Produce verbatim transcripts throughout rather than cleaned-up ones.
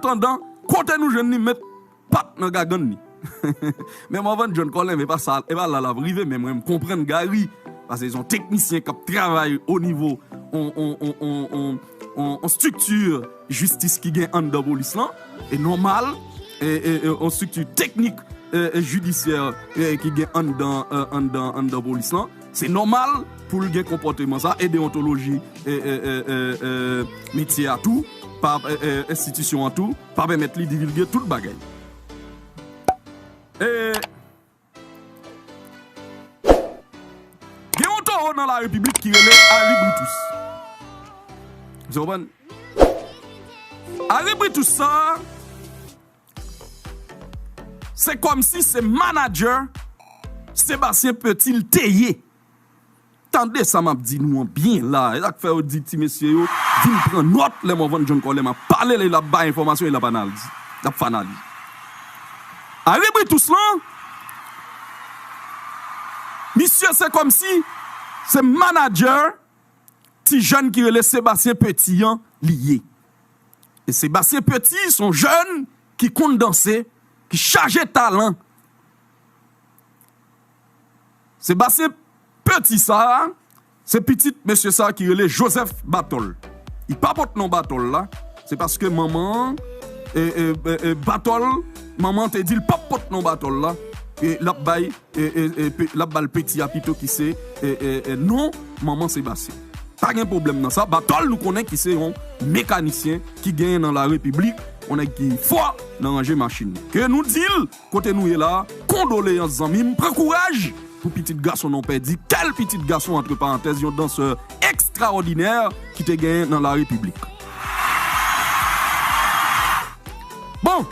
Pandan, kote nou jwenn li met pat nan gagann li. Men Morvan John Colem, e pa sa, e pa la l ap rive, men mwen m konprann Gary, paske se yon teknisyen k ap travay o nivo on, on, on, on, on, on, on estrikti jistis ki gen anndan polis lan, e nòmal, e, e, e, on estrikti teknik, e, e, jidisyè, e, ki gen anndan, e, anndan, anndan polis lan. Se nòmal pou l gen konpòteman sa, e deontoloji, e, e, e, e, e, metye a tou, pa, e, e, enstitisyon an tou, pa pèmèt li divilge tout bagay. E, gen yon towo nan la repiblik ki rele Harry Britus. Ou konprann? Harry Britus sa, se kòmsi se manager Sebastien Petit l te ye. Tande sa m ap di nou an byen la. E sa k fè yo di ti mesye yo vin pran nòt lè Morvan John Colem ap pale, lè l ap bay enfòmasyon, e l ap analize. L ap fè analiz. Harry Britus lan, misye se kòmsi se manager ti jèn ki rele Sebastien Petit an li ye. E Sebastien Petit se yon jèn ki konn danse, ki chaje talan. Sebastien Petit sa a, se pitit mesye sa a ki rele Joseph Batol. Li pa pot non Batol la, se paske manman an, e, e, e, e, Batol, manman an te di l p ap pot non Batol la, e l ap bay, e, e, e, pe- l ap ba l Peti a pito ki se, e, e, e, non manman Sebastien. Pa gen pwoblèm nan sa. Batol nou konnen ki se yon mekanisyen ki genyen nan la repiblik, yon nèg ki fò nan ranje machin. Ke nou di l, kote nou ye la, kondoleyans zanmi m, pran kouraj pou pitit gason nan w pèdi. Kèl pitit gason, antre parantèz, yon dansè ekstraòdinè ki te genyen nan la repiblik. Bon,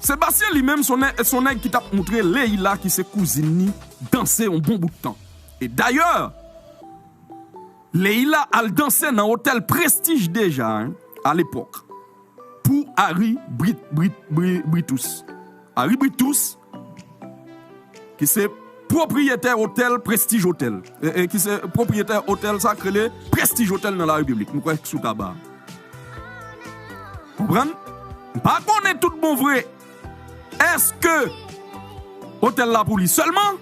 Sebastien li menm, se yon nè- se yon nèg ki t ap moutre Leila, ki se kouzin li, danse yon bon bout tan. E dayè, Leila al danse nan otèl Prestige deja, hein, alepòk, pou Harry Brit, Brit, Bri- Britus. Harry Britus, ki se pwopriyetè otèl Prestige Hotel, e, e, ki se pwopriyetè otèl sa k rele Prestige Hotel nan la Repiblik. M kwè k sou taba. Konprann? M pa konnen tout bon vre. Èske otèl la pou li sèlman?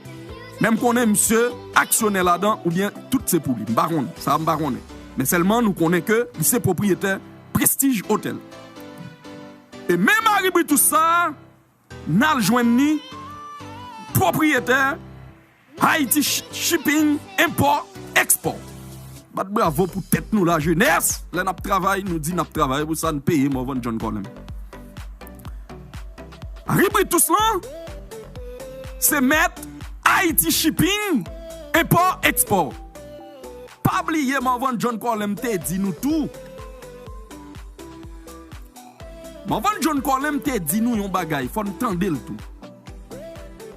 Men m konnen misye aksyonè ladan oubyen tout se pou li. M pa konnen. Sa a m pa konnen. Men sèlman nou konnen ke li se pwopriyetè Prestige Hotel. E menm Harry Britus sa a, n al jwenn li, pwopriyetè Haiti Sh- Shipping, Import, Export. Bat bravo pou tèt nou, lajenès. Lè n ap travay, nou di n ap travay. Pou sa, n peye Morvan John Colem. Harry Britus lan, se mèt Haiti Shipping, Import, Export. Pa bliye Morvan John Colem te di nou tou. Morvan John Colem te di nou yon bagay, fò n tande l tou.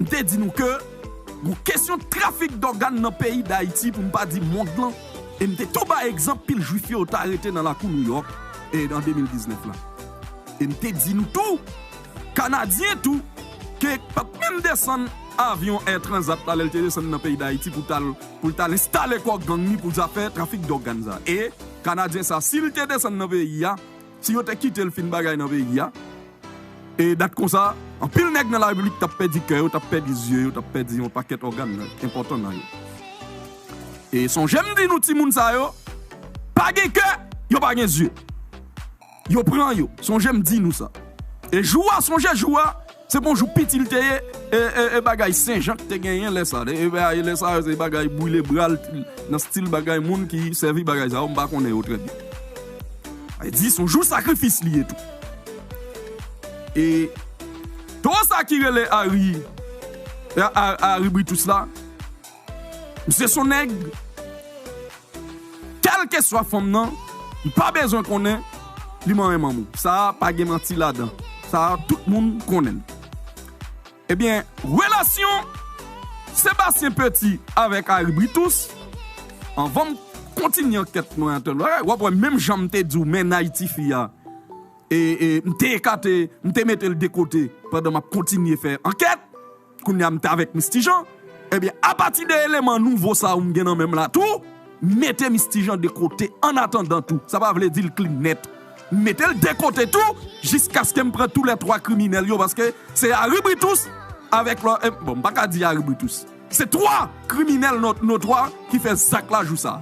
M te di nou ke gon kesyon trafik dògàn nan peyi Dayiti, pou m pa di mond lan, e m te tou bay egzanp pil jwif yo ta rete nan lakou Nouyòk, e, an de mil diznèf la. E m te di nou tou, Kanadyen tou, ke pa t menm desann avyon Air Transat la, lè l te desann nan peyi Dayiti pou t al, pou l t al enstale kò gang li pou zafè trafik dògàn sa. E Kanadyen sa, si l te desann nan peyi a, si yo te kite l fin bagay nan peyi a, e dat konsa, anpil nèg nan la Repiblik t ap pèdi kè yo, t ap pèdi zye yo, t ap pèdi yon pakèt ògàn enpòtan nan yo. E sonje m di nou timoun sa yo, pa gen kè, yo pa gen zye. Yo pran yo. Sonje m di nou sa. E jou a, sonje jou a, se pa yon jou piti l te ye, e, e, e bagay Sen Jan k te genyen lè sa. E, e, e lè sa, se bagay brile bra l, nan stil bagay moun ki sèvi bagay sa yo, m pa konnen yo trè byen. Sa vle di, se yon jou sakrifis li ye tou. E towo sa ki rele Harry, e, A- Harry Britus la, misye se yon nèg, kèlkeswa fanm nan, li pa bezwen konnen li manyen manman w. Sa a pa gen manti ladan. Sa a tout moun konnen l. Ebyen, relasyon Sebastien Petit avèk Harry Britus, anvan m kontinye ankèt mwen an, w ap wè menm jan m te di w mennaj tifi a, e, e, m te ekate, m te mete l de kote pandan m ap kontinye fè ankèt. Kounye a m te avèk Mistijan. Ebyen, apati de eleman nouvo sa yo m gen nan men m la tou, m mete Mistijan de kote annatandan tou. Sa pa vle di l clean nèt. M mete l de kote tou, jiskaske m pran tou lè twa kriminèl yo, paske se Harry Britus avèk lò, eh, bon, m pa ka di Harry Britus. Se twa kriminèl not-, notwa ki fè zak la jou sa.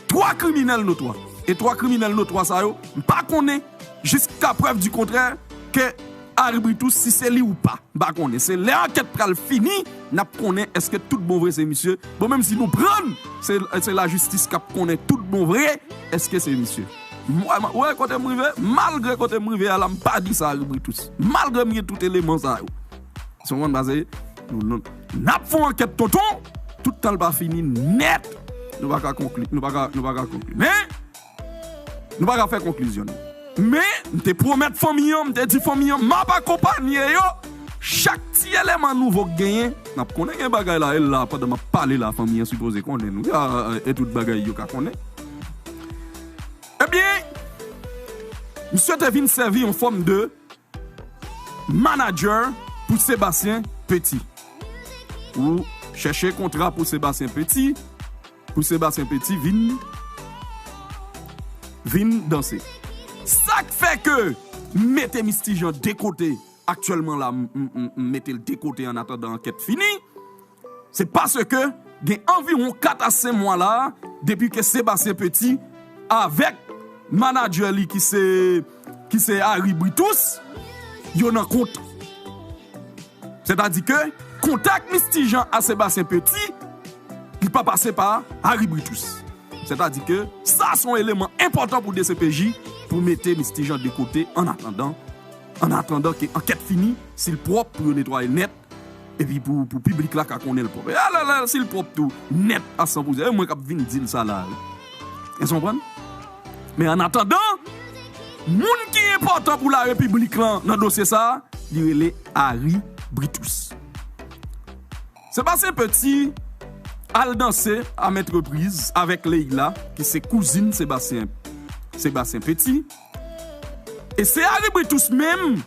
Twa kriminèl notwa. E twa kriminèl notwa sa yo, m pa konnen, jiska prèv di kontrè, ke Harry Britus, si se li ou pa. M pa konnen. Se lè ankèt pral fini, n ap konnen èske tout bon vre se misye. Bon, menm si nou pran l, se, se lajistis k ap konnen tout bon vre èske se misye. M, wè, wè kote m rive, malgre kote m rive a la, m pa di sa Harry Britus. Malgre m gen tout eleman sa yo. Se konprann pase, nou, nou, n ap fè yon ankèt tonton, tout tan l pa fini nèt, nou pa ka konkli, nou pa ka, nou pa ka konkli. Men, nou pa ka fè konklizyon. Men, m te pwomèt fanmi an, m te di fanmi an, m ap akonpanye yo. Chak ti eleman nouvo k genyen, n ap konnen gen bagay la, e la, pandan m ap pale la, fanmi an sipoze konnen nou. Ya, e tout bagay yo ka konnen. Ebyen, misye te vin sèvi yon fòm de manager pou Sébastien Petit. Ou chèche kontra pou Sébastien Petit, pou Sébastien Petit vin, vin danse. Sa k fè ke m mete Misty Jean de kote aktyèlman la, m, m, m, m mete l de kote an atandan ankèt fini, se paske gen anviwon kat a senk mwa la, depi ke Sébastien Petit avèk manager li ki se, ki se Harry Britus, yo nan kont. Sètadi ke kontak Misty Jean a Sébastien Petit, li pa pase pa Harry Britus. Sètadi ke sa se yon eleman enpòtan pou D C P J pou mete Misty Jean de kote an atandan, an atandan ke ankèt fini, si l pwòp pou yo netwaye l nèt, epi pou, pou piblik la ka konnen l pwòp. E alè, alè, si l pwòp tou nèt a san pou san, e mwen k ap vin di l sa la, wi. Èske w konprann? Men an atandan, moun ki enpòtan pou larepiblik lan nan dosye sa a, li rele Harry Britus. Sébastien Petit al danse a Mèt Repriz avèk Leila, ki se kouzin Sébastien, Sébastien Petit. E se Harry Britus menm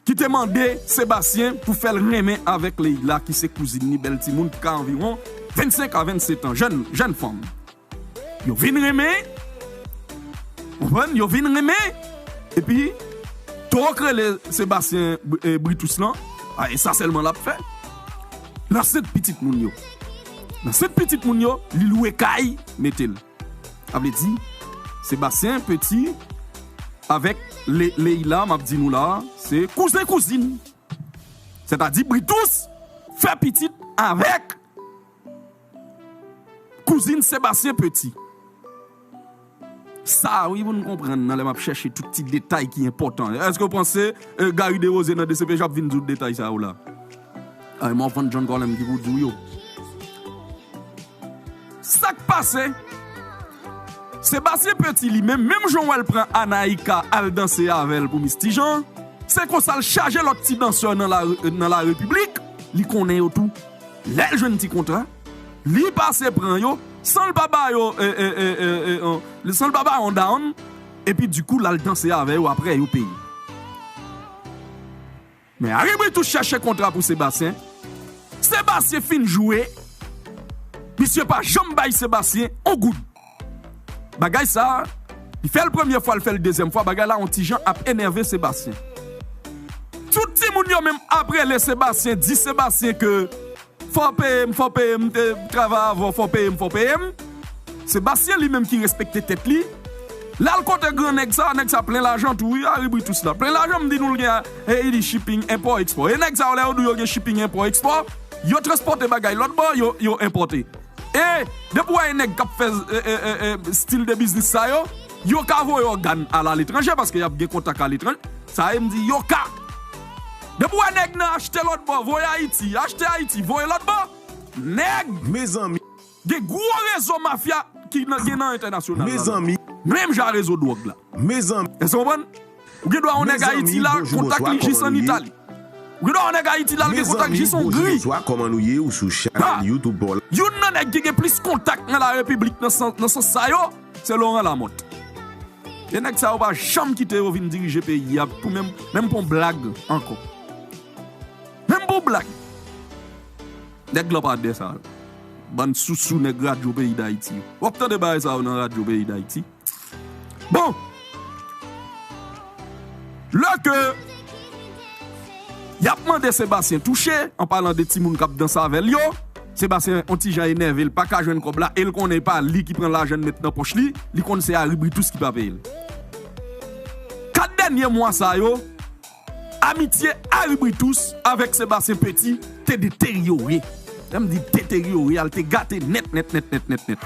ki te mande Sébastien pou fè l renmen avèk Leila, ki se kouzin li, bèl timoun ki ka anviwon vennsenk a vennset an, jèn, jèn fanm. Yo vin renmen, konprann, yo vin renmen, epi Towo k rele Sébastien, eh, Britus lan, a, e sa sèlman l ap fè. Nan sant pitit moun yo. Nan sant pitit moun yo, li lwe kay, mete l. Sa vle di, Sébastien Petit avèk Le-, Leila, m ap di nou la, se kouzen kouzin. Sètadi Britus fè pitit avèk kouzin Sébastien Petit. Sa, wi, pou n konprann nan lè m ap chèche tout ti detay ki enpòtan. Èske w panse, eh, Gary Desrosiers nan D C P J ap vin di w detay sa yo la? Ay, m ap fann John Colem ki pou di w yo. Sa k pase? Sébastien Petit li menm, menm jan w wè l pran Anaïka al danse avè l pou Misty Jean, se konsa l chaje lòt ti dansè nan la, nan la repiblik, li konnen yo tou. Lè l jwenn ti kontra, li pase pran yo, san l pa ba yo, eh, eh, eh, eh, eh, eh, san l pa ba yo yon down, epi dikou l al danse avè yo, apre yo peye. Men Harry Britus chèche kontra pou Sébastien. Sébastien fin jwe. Misye pa janm bay Sébastien on goud. Bagay sa, li fè l premye fwa, li fè l dezyèm fwa. Bagay la, on ti jan ap enève Sébastien. Tout timoun yo menm ap rele Sébastien, di Sébastien ke fò w peye m, fò w peye m, te travay avè w, fò w peye m, fò w peye m. Sébastien li menm ki respekte tèt li. L al kote gran nèg sa, nèg sa plen lajan tou, wi, Harry Britus la. Plen lajan, m di nou l gen, e, li di shipping, enpò, ekspò. E nèg sa yo, lè yo di w yo gen shipping, enpò, ekspò, yo transpòte bagay lòt bò, yo, yo enpòte. E, depi w wè nèg k ap fè, e, e, e, e, stil de biznis sa yo, yo ka voye ògàn al aletranje, paske y ap gen kontak aletranje. Sa e m di yo ka. Depi w wè nèg nan achte lòt bò, voye Ayiti, achte Ayiti, voye lòt bò, nèg. Mezanmi. Gen gwo rezo mafya ki nan, gen nan entènasyonal la. Mezanmi. Menm jan rezo dwòg la. Mezanmi. Èske w konprann? Ou gen dwa yon nèg Ayiti la, kontak li jis ann Itali. Ou gen dwa yon nèg Ayiti la, l gen kontak jis Ongri. Mezanmi, bonjou, bonswa, kòman nou ye? Ou sou chanèl YouTube pa w la. Youn nan nèg ki gen plis kontak nan la repiblik nan sans, nan sans sa yo, se Laurent Lamothe. E nèg sa yo pa janm kite yo vin dirije peyi a pou menm, menm pou yon blag ankò. Menm pou yon blag. Nèg lanpadè sa yo. Bann sousou nèg radyo peyi Dayiti yo. W ap tande bagay sa yo nan radyo peyi Dayiti. Bon, Lè ke y ap mande Sebastien touche, an palan de timoun k ap danse avè l yo, Sebastien on ti jan enève, l pa ka jwenn kòb la, e l konnen e pa li ki pran lajan n met nan pòch li, li konn se Harry Britus ki pa peye l. Kat dènye mwa sa yo, amitye Harry Britus avèk Sebastien Petit te deteryore. Lè m di deteryore, al te gate nèt, nèt, nèt, nèt, nèt, nèt.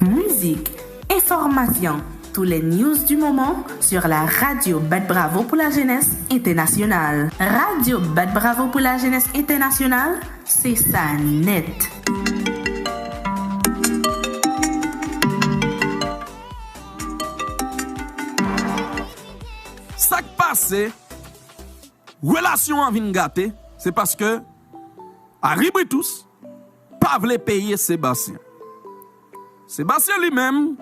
Musique, information, tous les news du moment sur la radio Bat Bravo pour la jeunesse internationale. Radio Bat Bravo pour la jeunesse internationale, c'est ça net. Sa k pase, relasyon an vin gate, se paske Harry Britus pa vle peye Sebastien. Sebastien li menm,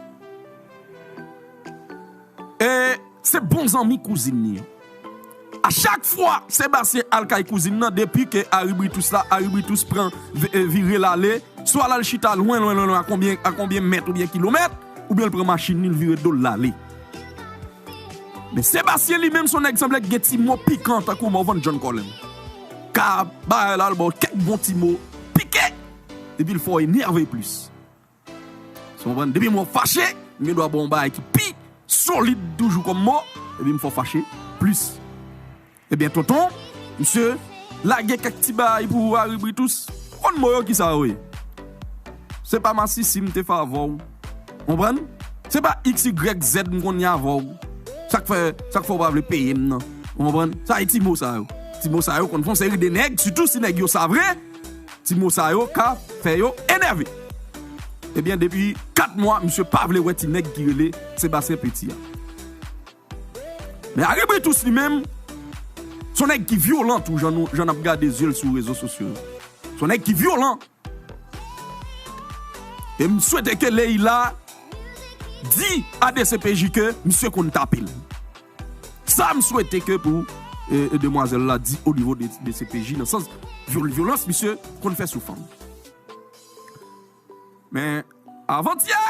e se bon zanmi kouzin li an. A chak fwa Sebastien al kay kouzin nan, depi ke Harry Britus la, Harry Britus pran vi- e, vire l ale, swa l al chita lwen, lwen, lwen, lwen, a konbyen, a konbyen mèt oubyen kilomèt, oubyen l pran machin li, l vire do l l ale. Men Sebastien li menm, se on nèg sanble ki gen ti mo pikan tankou Morvan John Colem. Ka bagay la, l ba w kèk bon ti mo pike, epi l fè w enève plis. Sa w konprann? Depi mwen fache, m gen dwa ba w yon bagay ki pi solid toujou kòm mo, epi m fè w fache plis. Ebyen, tonton, misye lage kèk ti bagay pou Harry Britus. Konn mo yo ki sa yo ye? Se pa masisi m te fè avè w. Konprann? Se pa X Y Z m konn ye avè w. Sa k fè, sa k fè w pa vle peye m nan. Ou konprann? Sa e ti mo sa yo. Ti mo sa yo konn fè yon seri de nèg, sitou si nèg yo sa vre, ti mo sa yo ka fè yo enève. Ebyen, depi kat mwa, misye pa vle wè ti nèg ki rele Sebastien Petit a. Men Harry Britus li menm, se yon nèg ki vyolan tou, jan nou, jan n ap gade zye l sou rezo sosyo yo. Se yon nèg ki vyolan. E m swete ke Leila di a D C P J ke misye konn tape l. Sa m swete ke pou, e, e, demwazèl la di o nivo de D C P J, nan sans vyol-, vyolans misye konn fè sou fanm. Men avantyè,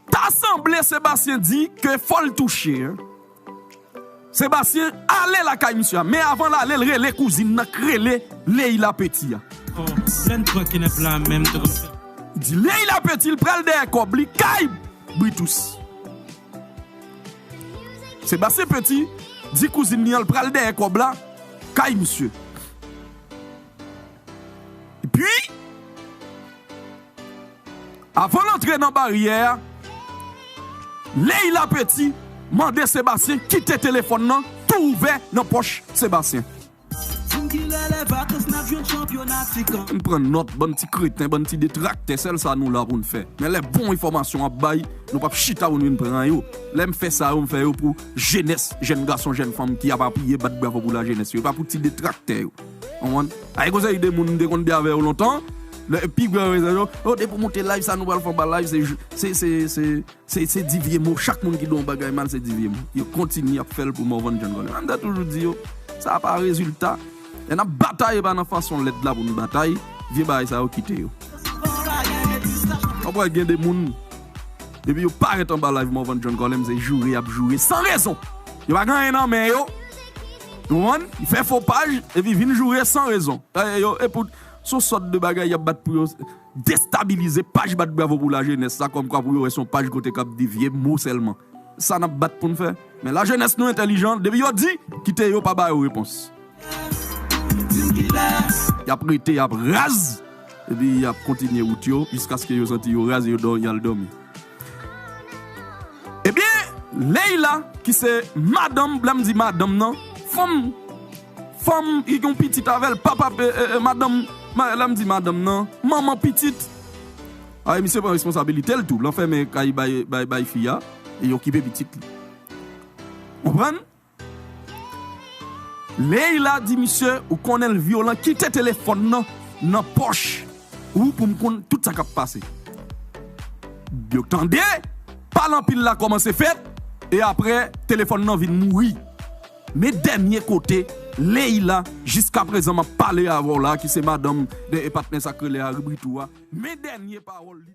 ta sanble Sebastien di ke fò l touche, en. Sebastien ale lakay misye a, men avan l ale, l rele kouzin nan k rele Leila Petit a. Bon, lè n pran kenèp la menm, te konn fè. Di Leila Petit, l pral dèyè kòb li kay Britus. Sebastien Petit di kouzin li an, l pral dèyè kòb la kay misye. Epi, avan l antre nan baryè a, Leila Petit mande Sebastien kite telefòn nan tou ouvè nan pòch Sebastien. Di m kilè lè vakans n ap jwenn chanpyona ti kan. M pran nòt, bann ti kreten, bann ti detraktè, sèl sa nou la pou n fè. Men lè bon enfòmasyon ap bay, nou p ap chita pou n vin pran yo. Lè m fè sa yo, m fè yo pou jenès, jèn gason, jèn fanm ki ap apiye, bat bravo pou lajenès yo, e pa pou ti detraktè yo. Konprann? Ay, gon seri de moun m te konn byen avè yo lontan. Lè, pi gran rezon yo, yo, depi w monte live sa, nou pral fè anba live, se, se, se, se, se, se di vye mo. Chak moun ki di yon bagay mal, se di vye mo. Yo kontinye ap fè l pou Morvan John Colem. M te toujou di yo, sa pa rezilta. Lè n ap batay, e pa nan fason lèd la pou n batay. Vye bagay sa yo, kite yo. W ap wè gen de moun, depi yo parèt anba live Morvan John Colem, se joure y ap joure san rezon. Yo pa gen anyen nan men yo. Ou konprann? Fè fo paj, epi vin joure san rezon. E, yo, e pou, se yon sòt de bagay y ap bat pou yo destabilize paj Bat Bravo pou Lajenès la, kòmkwa pou yo wè se yon paj kote k ap di vye mo sèlman. Sa n ap bat pou n fè. Men lajenès nou entèlijan, depi yo di, kite yo, pa ba yo repons. Y ap rete, y ap raz, epi y ap kontinye wout yo, jiskaske yo santi yo raz, yo dò-, y al dòmi. Ebyen, Leila, ki se madanm, lè m di madanm nan, fanm, fanm, li gen yon pitit avè l, papa, e, e, e, madanm, ma-, lè m di madanm nan, manman pitit. A, e misye pran responsabilite l tou, l anfèmen kay bay, bay, bay fi a, e l okipe pitit li. Konprann? Leila di misye, ou konnen l vyolan, kite telefòn nan nan pòch ou pou m konn tout sa k ap pase. Yo tande, pale anpil la kòmanse fèt, e apre, telefòn nan vin mouri. Men dènye kote Leila, jiskaprezan m ap pale avè w la, ki se madanm de, e patnè sa k rele Harry Britou a, men dènye pawòl li.